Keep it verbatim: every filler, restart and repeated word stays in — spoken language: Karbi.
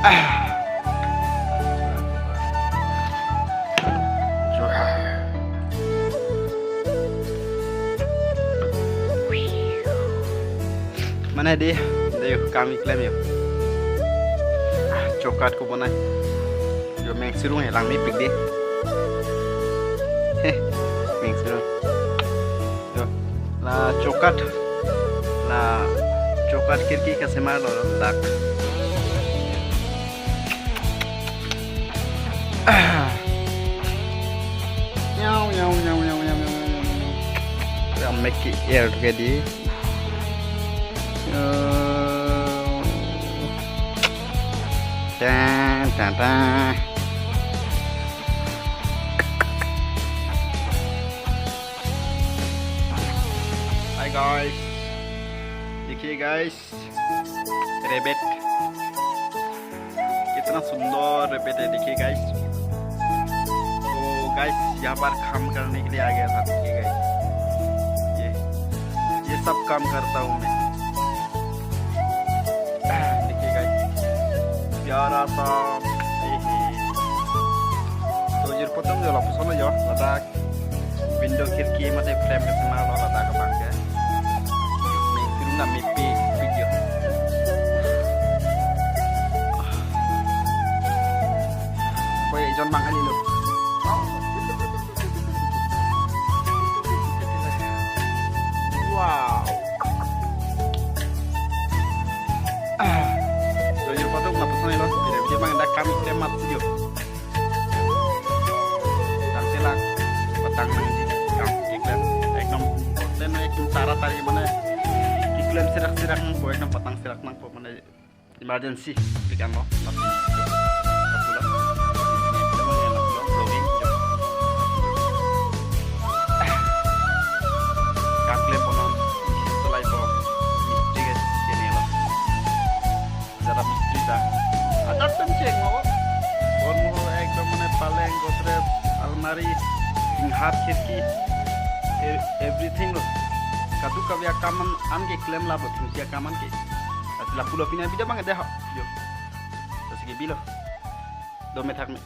Mane dei, dei yo, kam keklem yo. Ah, chokat ko bonai. Yo, meng sirung he, langmepik dei. He, meng sirung. Yo, la chokat. La chokat khirki kasemar lo dak. Nyau, nyau, nyau. Ya, make it air together. Yo. Tan, tan, tan. Hi guys. देखिए guys, rabbit. कितना सुंदर rabbit है, देखिए guys. तो guys, यहाँ पर काम करने के लिए आ गया था, देखिए guys. ये, ये सब काम करता हूँ मैं. देखिए guys, प्यारा सा, ये है. To jirpo atum jo lapuson lo jo, ladak window khirki mate frame kasemar lo ladak abang ke. Meng sirung nangmepik, pik yo. Koi ejon bang kali lo. Wow. Ah. To jirpo atum lapuson lo. Dia, dia bang dak kam keklem mat yo. Tang selak, patang nangji, kam keklem. Ekdom, ekdom tara tari mane, keklem serak-serak nangpo, ekdom patang serak nangpo mane, emergency, pikan lo, tapi, tapi lo, vlogging, kam keklem ponon, isi tulai po, mistri ke, kene lo. Jara mistri ta. Ajat pen cheng mo. Bon mo ekdom mane paleng, godrej, almari, tinghat, khirki, e-, everything lo. Kadokave akam an, an keklem lapu thengpi akam an ke. Ati lapu lo pine video bang dei ho. Yo. Lasi ke bilo. Do methak me.